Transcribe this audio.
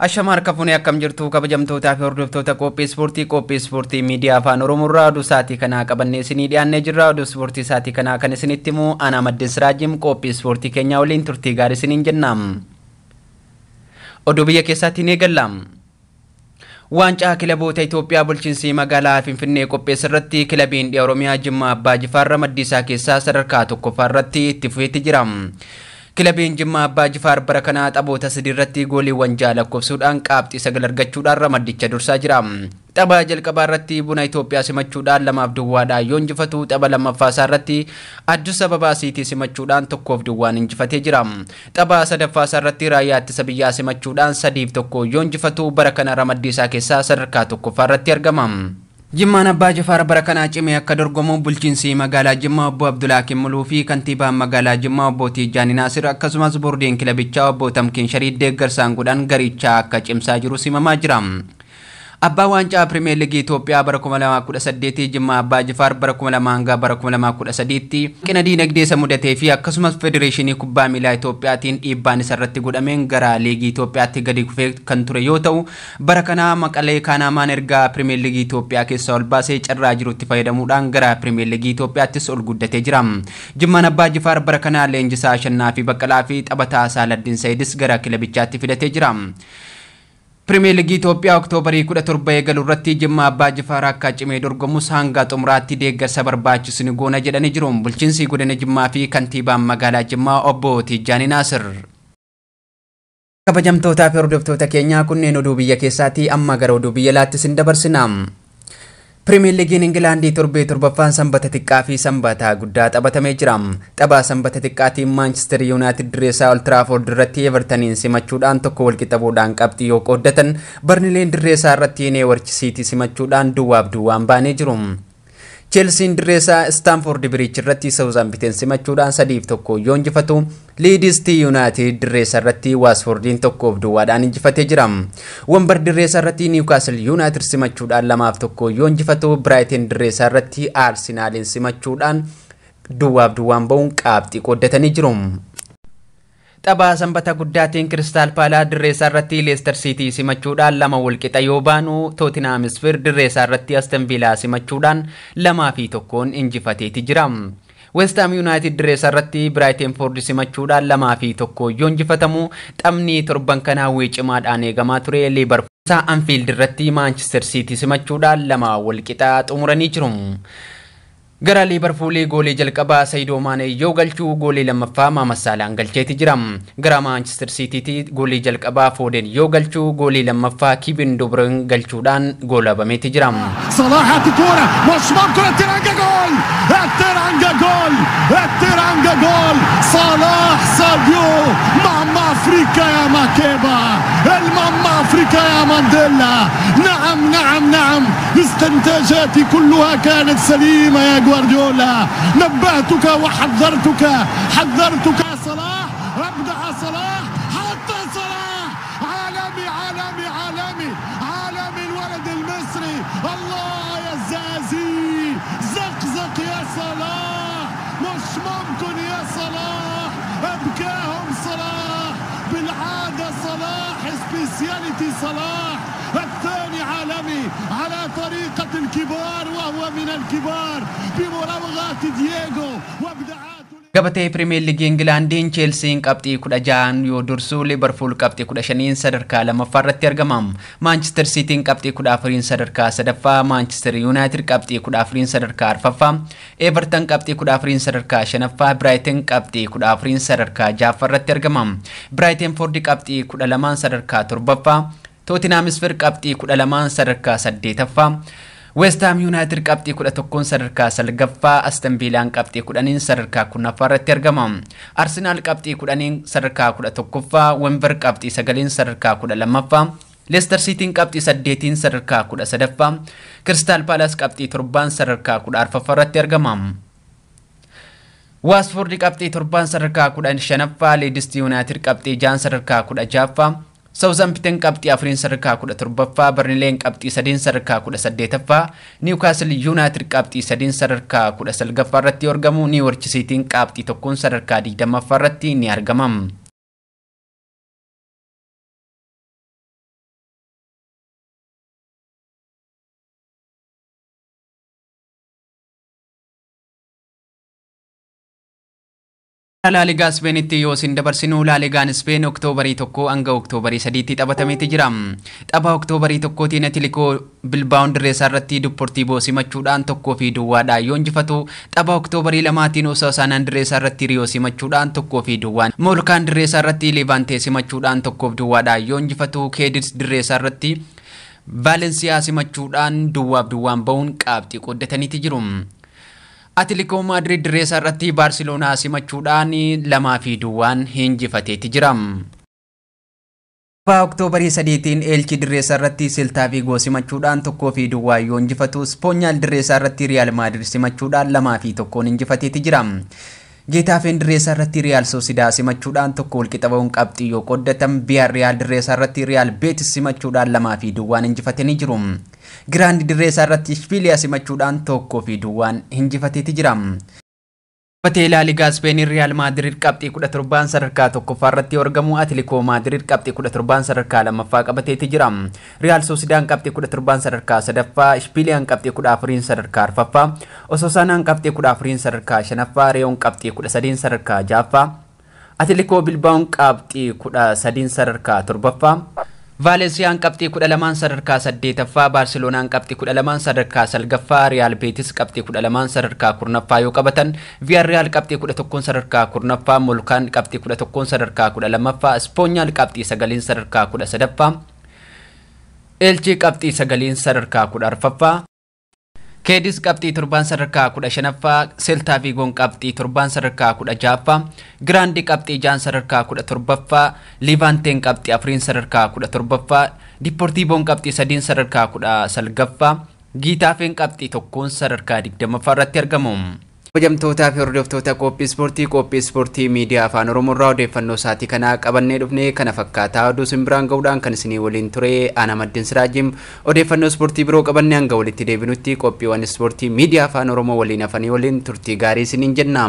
Ashama harka fuunee akkam jirtu kabajamtootaa fi hordoftoota qophii ispoortii miidiyaa afaan Oromoo irraa oduu sa'aatii kanaa qabannee isinii dhiyaannee jirra. Oduu ispoortii sa'aatii kanaa kan isinitti himu Anaa Maddeen Siraajim qophii ispoortii keenyaa waliin turtii gaarii isiniin jenna. Oduu biyya keessaatiin eegalla. Waancaa kilaboota Itoophiyaa bulchiinsi magaalaa Finfinnee qopheesse irratti kilabiin dhiha Oromiyaa Jimmaa Abbaa Jifaar ramaddii isaa keessaa sadarkaa tokkoffaa irratti itti fufeetti jira. Kilabiin Jimmaa Abbaa Jifaar bara kana taphoota sadii irratti gooliiwwan 6 lakkoofsuudhaan qabxii 9 argachuudhaan ramaddicha dursaa jira. Tapha jalqabaa irratti buna Itoophiyaa simachuudhaan 2-0 yoo injifatu tapha lammaffaa isaa irratti Addis Ababaa Siitii simachuudhaan 1-0 injifatee jira. Tapha sadaffaa isaa irratti raayyaa ittisa biyyaa simachuudhaan 3-1 yoo injifatu bara kana ramaddii isaa keessaa sadarkaa tokkoffaa irratti argama. Jimmaan Abbaa Jifaar bara kanaa cimee akka dorgomu bulchiinsi magaalaa Jimmaa obbo Abdulaakim Muluu fi kantiibaan magaalaa Jimmaa obbo Tiijjaani Naasir akkasumas boordiin kilabichaa obbo Tamkiin Shariid deeggarsaan godhan garichaa akka cimsaa jiru simamaa jira. Abbaa Waancaa Pirimeer Liigii Itoophiyaa bara 2018 Jimmaa Abbaa Jifaar bara 2000 hanga bara 2013tti qina diinagdee isa mudatee fi akkasumas Federeeshinii Kubbaa Miilaa Itoophiyaatiin dhiibbaan isarratti godhameen gara Liigii Itoophiyaatti gadi kufee kan ture yoo ta'u bara kana Maqalee Kaanaamaan ergaa Pirimeer Liigii Itoophiyaa keessaa ol baasee carraa jirutti fayyadamuudhaan gara Pirimeer Liigii Itoophiyaattis ol guddatee jira. Jimmaan Abbaa Jifaar bara kana leenjisaa Ashannaa fi Baqqalaa fi taphataa Saaladdin Sayidis gara kilabichaatti fidatee jira. Pirimeer Liigii Itoophiyaa Oktoobarii 17 eegalu irratti Jimmaa Abbaa Jifaar akka cimee dorgomus hanga xumuraatti deeggarsa barbaachisu ni goona jedhanii jiru. Bulchiinsi godina Jimmaa fi kantiibaan magaalaa Jimmaa obbo Tiijjaani Naasir. Kabajamtootaa fi hordoftoota keenyaa kunneen oduu biyya keessaatii amma gara oduu biyya alaatti isin dabarsina. Pirimeer Liigiin Ingilaandii torbee torbaffaan sanbata xiqqaa fi sanbata guddaa taphatamee jira. Tapha sanbata xiqqaatiin Maanchister Yuunaayitid dirree Old Trafford irratti Evertoniin simachuudhaan 1 walqixa qabxii yoo qooddatan Barnileen dirree isaa irratti Norwich City simachuudhaan 0-0 baanee jiru. Chelsean dirree isaa Stamford Bridge irratti Southampton simachuudhaan 3-1 yoo injifatu Leeds United dirree isaa irratti Watfordiin 1-0 injifatee jira. Wambar dirree isaa irratti Newcastle United simachuudhaan 2-1 yoo injifatu Brighton dirree isaa irratti Arsenalin simachuudhaan 0-0 ba'uun qabxii qooddatanii jiru. Tapha sanbata guddaatiin Crystal Palace dirree isaa irratti Leicester City simachuudhaan 2 walqixa yoo baanu Tottenham Hotspur dirree isaa irratti Aston Villa simachuudhaan 2-1 injifateeti jira. West Ham United dirree isaa irratti Brentford simachuudhaan 2-1 yoo injifatamu taphni torban kanaa hawwii cimaadhaan eegamaa ture Liverpool Anfield irratti Manchester City simachuudhaan 2 walqixa xumuranii jiru. Gara Liverpool goolii jalqabaa Sadio Mane yoo galchuu goolii lammaffaa Mohamed Salah galcheeti jira. Gara Manchester City goolii jalqabaa Foden yoo galchuu goolii lammaffaa Kevin De Bruyne galchuudhaan goolabameeti jira. Salah يعطي كورة مش ممكن الترنجة جول الترنجة جول الترنجة جول صلاح ساديو ماما أفريقيا يا ماكيبا الماما أفريقيا يا مانديلا نعم نعم نعم استنتاجاتي كلها كانت سليمة يا جوارديولا نبهتك وحذرتك حذرتك صلاح ابدع صلاح حتى صلاح عالمي عالمي عالمي عالمي الولد المصري الله يا الزازي زقزق يا صلاح مش ممكن يا صلاح ابكاهم صلاح بالعادة صلاح سبيسياليتي صلاح الثاني عالمي على طريقة الكبار وهو من الكبار بمراوغات دييغو وابداعات Gabatee Pirimeer Liigii Ingilaandiin Cheelsiin qabxii 16 yoo dursu Liverpool qabxii 15 sadarkaa lammaffaa irratti argama. Manchester Cityin qabxii 14 sadarkaa sadaffaa, Manchester United qabxii 14 sadarkaa arfaffaa, Everton qabxii 14 sadarkaa shanaffaa, Brighton qabxii 14 sadarkaa ja'affaa irratti argama. Brentford qabxii 12 sadarkaa torbaffaa, Tottenham Hotspur qabxii 12 sadarkaa saddeetaffaa. West Ham United qabxii 11 sadarkaa salgaffaa, Aston Villaan qabxii 10 sadarkaa 10ffaa irratti argama. Arsenal qabxii 10 sadarkaa 11ffaa, Wember qabxii 9 sadarkaa 12ffaa, Leicester City qabxii 8 sadarkaa 13ffaa, Crystal Palace qabxii 7 sadarkaa 14ffaa irratti argama. Watford qabxii 7 sadarkaa 15ffaa, Leeds United qabxii 6 sadarkaa 16ffaa, Southampton qabxii 4 sadarkaa 17ffaa, Burnley qabxii 3 sadarkaa 18ffaa, Newcastle United qabxii 3 sadarkaa 19ffaa irratti argamu, Norwich City qabxii 1 sadarkaa 20ffaa irratti ni argama. Laaligaa Ispeenitti yoo isin dabarsinu, Laaligaan Ispeen Oktoobarii 1 hanga Oktoobarii 3tti taphatameeti jira. Tapha Oktoobarii 1tiin Atilikoo Bilbaa'oon dirree isaa irratti Dupportiivoo simachuudhaan 1-0dhaan yoo injifatu, tapha Oktoobarii 2tiin Osaasaanaan dirree isaa irratti Riyoo simachuudhaan 1-0, Moolkaan dirree isaa irratti Levaantee simachuudhaan 1-0dhaan yoo injifatu, Keedis dirree isaa irratti Vaalensiyaa simachuudhaan 0-0 bahuun qabxii qooddataniiti jiru. Atilikoo Maadriid dirree isaa irratti Baarseloonaa simachuudhaan 2-0 injifateeti jira. Tapha Oktoobarii 3tiin Eelchi dirree isaa irratti Seeltaa Viigoo simachuudhaan 1-0 yoo injifatu, Ispoonyaal dirree isaa irratti Riyaal Maadriid simachuudhaan 2-1 injifateeti jira. Geetaafeen dirree isaa irratti Riyaal Soosidaa simachuudhaan 1 walqixa bahuun qabxii yoo qooddatan, Viyaarriyaal dirree isaa irratti Riyaal Beetis simachuudhaan 2-0 injifatanii jiru. Giraandi dirree isaa irratti Ishbiiliyaa simachuudhaan 1-0 injifateeti jira. Batee Laaligaa Ispeenii Riyaal Maadriid qabxii 17 sadarkaa tokkoffaa irratti argamu. Atilikoo Maadriid qabxii 17 sadarkaa lammaffaa qabateeti jira. Riyaal Soosidaan qabxii 17 sadarkaa sadaffaa, Ishbiiliyaan qabxii 14 sadarkaa arfaffaa, Ososaanaan qabxii 14 sadarkaa shanaffaa, Reeyoon qabxii 13 sadarkaa ja'affaa, Atilikoo Bilbaa'oon qabxii 13 sadarkaa torbaffaa, Vaalensiyaan qabxii 12 sadarkaa saddeetaffaa, Baarseloonaan qabxii 12 sadarkaa salgaffaa, Riyaal Beetis qabxii 12 sadarkaa 10ffaa yoo qabatan, Viyaarriyaal qabxii 11 sadarkaa 10ffaa, Molkaan qabxii 11 sadarkaa 12ffaa, Ispoonyaal qabxii 9 sadarkaa 13ffaa, Elchii qabxii 9 sadarkaa 14ffaa, Keedis qabxii 7 sadarkaa 15ffaa, Seeltaa Viigoon qabxii 7 sadarkaa 16ffaa, Giraandi qabxii 6 sadarkaa 17ffaa, Liivaanteen qabxii 4 sadarkaa 17ffaa, Diipportiivoon qabxii 3 sadarkaa 19ffaa, Giitaafeen qabxii 1 sadarkaa 20ffaa irratti argamu. Kabajamtootaa fi hordoftoota qophii ispoortii, qophii ispoortii miidiyaa Afaan Oromoo irraa odeeffannoo isaatii kanaa qabannee dhufne kana fakkaataa. Oduu isin biraan ga'uudhaan kan isinii waliin ture Ana Maddin Siraajim. Odeeffannoo ispoortii biroo qabannee hanga walitti deebinutti qophiiwwan ispoortii miidiyaa Afaan Oromoo waliin hafanii waliin turtii gaarii isiniin jenna.